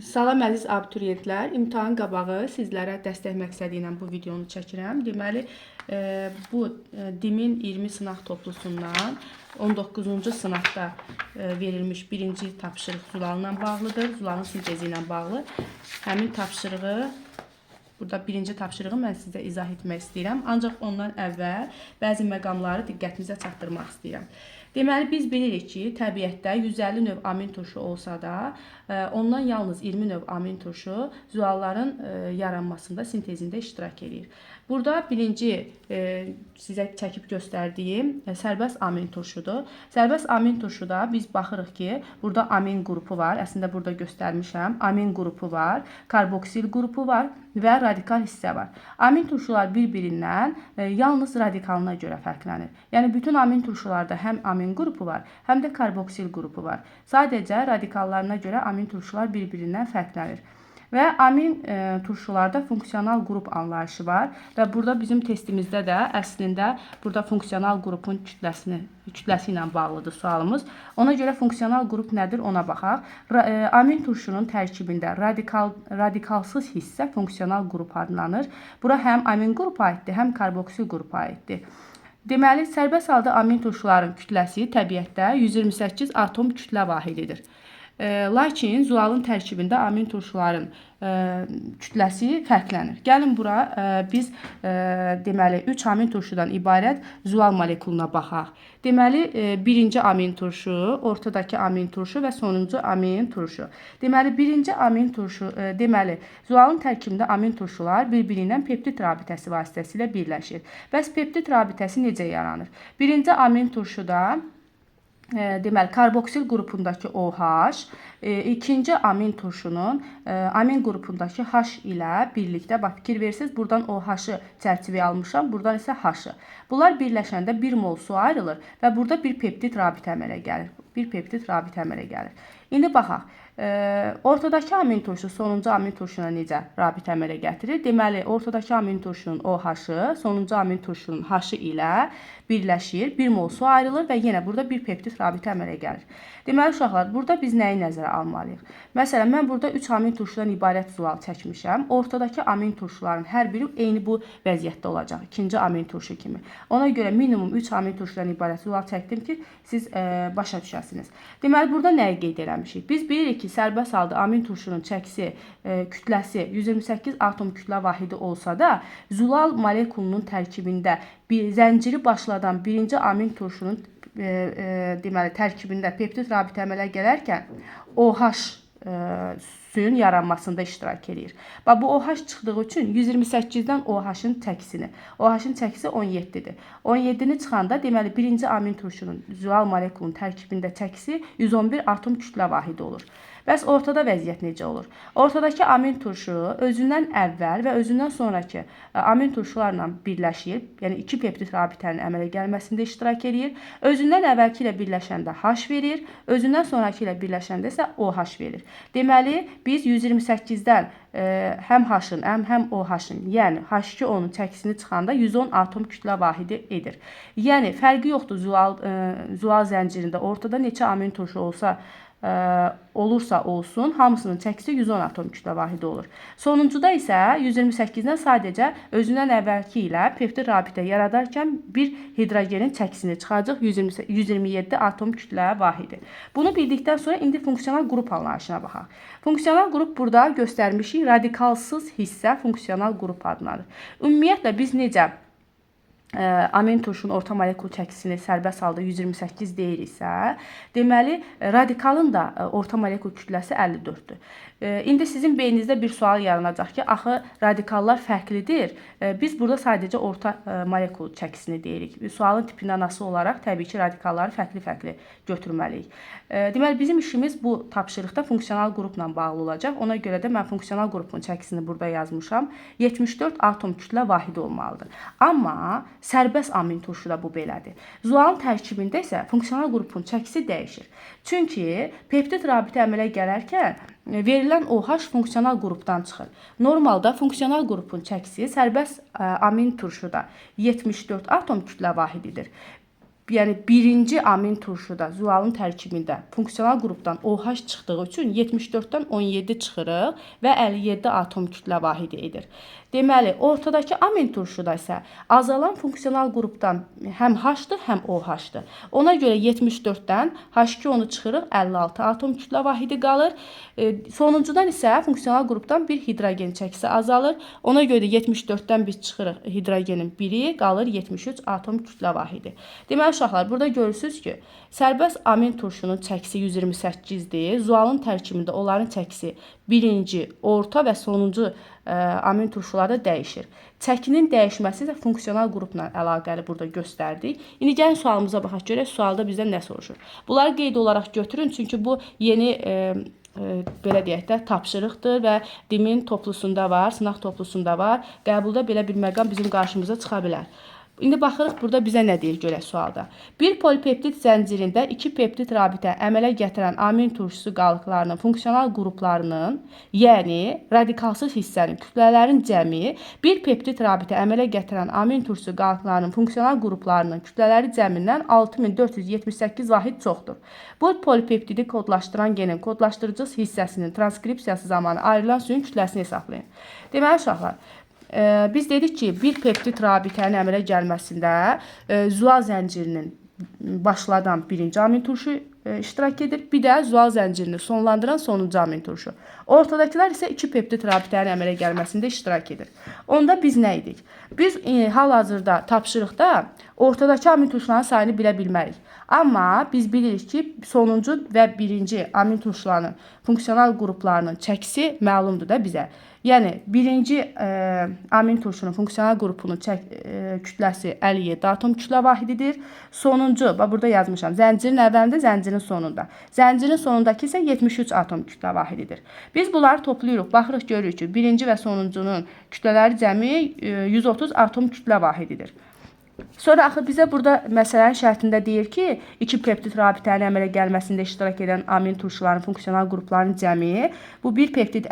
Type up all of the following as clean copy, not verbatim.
Salam əziz abituriyentlər, imtahan qabağı sizlərə dəstək məqsədi ilə bu videonu çəkirəm. Deməli, bu DİM-in 20 sınaq toplusundan 19-cu sınaqda verilmiş birinci tapşırıq Zulalla bağlıdır. Zulalın sintezi ilə bağlı. Həmin tapşırığı burada birinci tapşırığı mən sizə izah etmək istəyirəm. Ancaq ondan əvvəl bəzi məqamları diqqətinizə çatdırmaq istəyirəm. Deməli, biz bilirik ki, təbiətdə 150 növ amin turşu olsa da, ondan yalnız 20 növ amin turşu zülalların yaranmasında, sintezində iştirak eləyir. Burada birinci sizə çəkib göstərdiyim sərbəst amin turşudur. Sərbəst amin turşuda biz baxırıq ki, burada amin qrupu var. Əslində burada göstərmişəm. Amin qrupu var, karboksil qrupu var və radikal hissə var. Amin turşular bir-birindən yalnız radikalına görə fərqlənir. Yəni bütün amin turşularda həm amin qrupu var, həm də karboksil qrupu var. Sadəcə radikallarına görə amin turşular bir-birindən fərqlənir. Və amin turşularda funksional qrup anlayışı var və burada bizim testimizdə də əslində burada funksional qrupun kütləsi ilə bağlıdır sualımız. Ona görə funksional qrup nədir ona baxaq. Amin turşunun tərkibində radikalsız hissə funksional qrup adlanır. Bura həm amin qrupu aiddir, həm karboksil qrupu aiddir. Deməli, sərbəst halda amin turşuların kütləsi təbiətdə 128 atom kütlə vahididir. Lakin zulalın tərkibində amin turşuların kütləsi fərqlənir. Gəlin bura biz deməli 3 amin turşudan ibarət zulal molekuluna baxaq. Deməli, birinci amin turşu, ortadakı amin turşu və sonuncu amin turşu. Deməli, birinci amin turşu, deməli, zulalın tərkibində amin turşular bir-biri ilə peptid rabitəsi vasitəsilə birləşir. Bəs peptid rabitəsi necə yaranır? Birinci amin turşuda deməli, karboksil qrupundakı OH, ikinci amin turşunun amin qrupundakı H ilə birlikdə, bax, fikir verirsiniz, buradan OH-ı çərçivəyə almışam, buradan isə H-ı. Bunlar birləşəndə 1 mol su ayrılır və burada bir peptid rabitə əmələ gəlir. Bir peptid rabitə əmələ gəlir. İndi baxaq, ortadakı amin turşu sonuncu amin turşuna necə rabitə əmələ gətirir? Deməli, ortadakı amin turşunun OH-ı sonuncu amin turşunun H-ı ilə birləşir, 1 mol su ayrılır və yenə burada bir peptid rabitə əmələ gəlir. Deməli, uşaqlar, burada biz nəyi nəzərə almalıyıq? Məsələn, mən burada 3 amin turşudan ibarət zulal çəkmişəm. Ortadakı amin turşuların hər biri eyni bu vəziyyətdə olacaq, ikinci amin turşu kimi. Ona görə minimum 3 amin turşudan ibarət zulal çəkdim ki, siz başa düşəsiniz. Deməli, burada nəyi qeyd eləmişik? Biz bilirik ki, sərbəst halda amin turşunun çəkisi, kütləsi 128 atom kütlə vahidi olsa da, zulal molekulunun tərkibində bir zənciri başladan birinci amin turşunun deməli, tərkibində peptid rabitə əmələ gələrkən OH suyun yaranmasında iştirak eləyir. Bax, bu OH çıxdığı üçün 128-dən OH-ın çəkisini, OH-ın çəkisi 17-dir. 17-ni çıxanda, deməli, birinci amin turşunun zulal molekulunun tərkibində çəkisi 111 atom kütlə vahidi olur. Bəs ortada vəziyyət necə olur? Ortadakı amin turşu özündən əvvəl və özündən sonraki amin turşularla birləşir. Yəni, iki peptid rabitənin əmələ gəlməsində iştirak eləyir. Özündən əvvəlki ilə birləşəndə H verir, özündən sonraki ilə birləşəndə isə OH verir. Deməli, biz 128-dən həm H-ın, həm OH-ın, yəni H2O-nun çəkisini çıxanda 110 atom kütlə vahidi edir. Yəni, fərqi yoxdur zulal zəncirində ortada neçə amin turşu olursa olsun, hamısının çəkisi 110 atom kütlə vahidi olur. Sonuncuda isə 128-dən sadəcə özündən əvvəlki ilə peptid rabitə yaradarkən bir hidrogenin çəkisini çıxacaq 127 atom kütlə vahidi. Bunu bildikdən sonra indi funksional qrup anlayışına baxaq. Funksional qrup burada göstərmişik, radikalsız hissə funksional qrup adlanır. Ümumiyyətlə, biz necə amin turşunun orta molekul çəkisini sərbəst halda 128 deyiriksə, deməli, radikalın da orta molekul kütləsi 54-dür. İndi sizin beyninizdə bir sual yaranacaq ki, axı radikallar fərqlidir. Biz burada sadəcə orta molekul çəkisini deyirik. Sualın tipindən asılı olaraq təbii ki, radikalları fərqli-fərqli götürməliyik. Deməli, bizim işimiz bu tapşırıqda funksional qrupla bağlı olacaq. Ona görə də mən funksional qrupun çəkisini burada yazmışam. 74 atom kütlə vahidi olmalıdır. Amma sərbəst amin turşu da bu belədir. Zulalın tərkibində isə funksional qrupun çəkisi dəyişir. Çünki peptid rabitə əmələ gələrkən verilən OH funksional qrupdan çıxır. Normalda funksional qrupun çəkisi sərbəst amin turşuda 74 atom kütlə vahididir. Yəni birinci amin turşuda zülalın tərkibində funksional qrupdan OH çıxdığı üçün 74-dən 17 çıxırıq və 57 atom kütlə vahidi edir. Deməli, ortadakı amin turşuda isə azalan funksional qrupdan həm H-dır, həm OH-dır. Ona görə 74-dən H2-onu çıxırıq, 56 atom kütlə vahidi qalır. Sonuncudan isə funksional qrupdan bir hidrogen çəkisi azalır. Ona görə də 74-dən biz çıxırıq hidrogenin biri, qalır 73 atom kütlə vahidi. Deməli, uşaqlar, burada görürsünüz ki, sərbəst amin turşunun çəkisi 128-dir. Zualın tərkibində onların çəkisi birinci, orta və sonuncu amin turşularda dəyişir. Çəkinin dəyişməsi də funksional qrupla əlaqəli burada göstərdik. İndi gəlin sualımıza baxaq görək sualda bizdən nə soruşur. Bunları qeyd olaraq götürün, çünki bu yeni belə deyək də tapşırıqdır və DİM-in toplusunda var, sınaq toplusunda var. Qəbulda belə bir məqam bizim qarşımıza çıxa bilər. İndi baxırıq burada bizə nə deyir görək sualda. Bir polipeptid zəncirində iki peptid rabitə əmələ gətirən amin turşusu qalıqlarının funksional qruplarının, yəni radikalsız hissənin kütlələrin cəmi bir peptid rabitə əmələ gətirən amin turşusu qalıqlarının funksional qruplarının kütlələri cəmindən 6478 vahid çoxdur. Bu polipeptidi kodlaşdıran genin kodlaşdırıcı hissəsinin transkripsiyası zamanı ayrılan suyun kütləsini hesablayın. Deməli uşaqlar, biz dedik ki, bir peptid rabitənin əmələ gəlməsində zülal zəncirinin başladan birinci amin turşu iştirak edir. Bir də zülal zəncirini sonlandıran sonuncu amin turşu. Ortadakılar isə iki peptid rabitənin əmələ gəlməsində iştirak edir. Onda biz nə idik? Biz hal-hazırda tapşırıqda ortadakı amin turşuların sayını bilə bilmərik. Amma biz bilirik ki, sonuncu və birinci amin turşularının funksional qruplarının çəkisi məlumdur da bizə. Yəni birinci amin turşunun funksional qrupunun kütləsi 57 atom kütlə vahididir. Sonuncu, bax burada yazmışam, zəncirin əvvəlində, zəncirin sonunda. Zəncirin sonundakı isə 73 atom kütlə vahididir. Biz bunları toplayırıq, baxırıq, görürük ki, birinci və sonuncunun kütlələri cəmi 130 atom kütlə vahididir. Sonra axı bizə burada məsələnin şərtində deyir ki, iki peptid rabitənin əmələ gəlməsində iştirak edən amin turşularının funksional qruplarının cəmi, bu bir peptid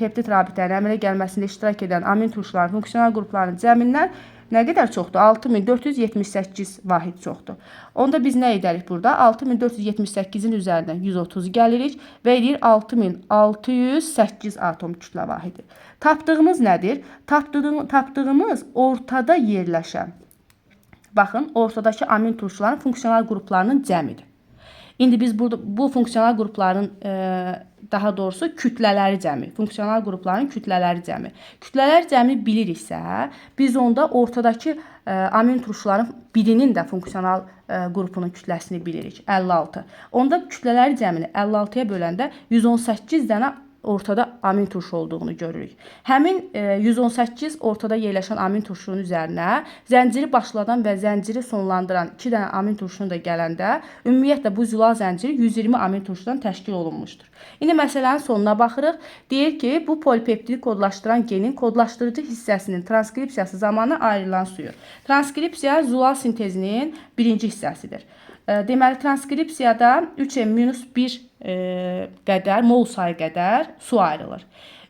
peptid rabitənin əmələ gəlməsində iştirak edən amin turşularının funksional qruplarının cəmindən nə qədər çoxdur? 6478 vahid çoxdur. Onda biz nə edərik burada? 6478-in üzərindən 130 gəlirik və edir 6608 atom kütlə vahidi. Tapdığımız nədir? Tapdığımız ortada yerləşən, baxın, ortadakı amin turşuların funksional qruplarının cəmidir. İndi biz burada bu funksional qrupların daha doğrusu kütlələri cəmi, funksional qrupların kütlələri cəmi. Kütlələr cəmi biliriksə, biz onda ortadakı amin turşuların birinin də funksional qrupunun kütləsini bilirik, 56. Onda kütlələri cəmini 56-ya böləndə 118 dənə ortada amin turşu olduğunu görürük. Həmin 118 ortada yerləşən amin turşunun üzərinə zənciri başladan və zənciri sonlandıran 2 dənə amin turşunu da gələndə ümumiyyətlə bu zülal zənciri 120 amin turşudan təşkil olunmuşdur. İndi məsələnin sonuna baxırıq. Deyir ki, bu polipeptidi kodlaşdıran genin kodlaşdırıcı hissəsinin transkripsiyası zamanı ayrılan suyu. Transkripsiya zülal sintezinin birinci hissəsidir. Deməli, transkripsiyada 3M-1 qədər, mol sayı qədər su ayrılır.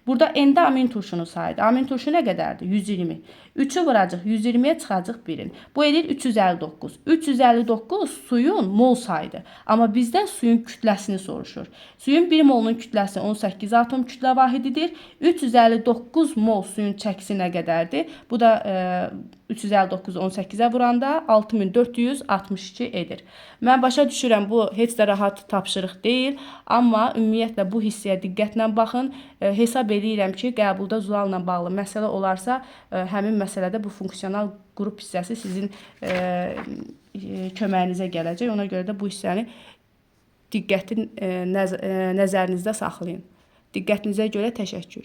Burada N-də amin turşunun sayıdır. Amin turşu nə qədərdir? 120. 3-ü vuracaq, 120-yə çıxacaq 1-in. Bu edir 359. 359 suyun mol sayıdır. Amma bizdən suyun kütləsini soruşur. Suyun 1 molunun kütləsi 18 atom kütlə vahididir. 359 mol suyun çəkisi nə qədərdir? Bu da 359-u 18-ə vuranda 6462 edir. Mən başa düşürəm, bu heç də rahat tapşırıq deyil, amma ümumiyyətlə bu hissəyə diqqətlə baxın. Hesab eləyirəm ki, qəbulda zülalla bağlı məsələ olarsa, həmin məsələdə bu funksional qrup hissəsi sizin köməyinizə gələcək. Ona görə də bu hissəni diqqətin nəzərinizdə saxlayın. Diqqətinizə görə təşəkkür.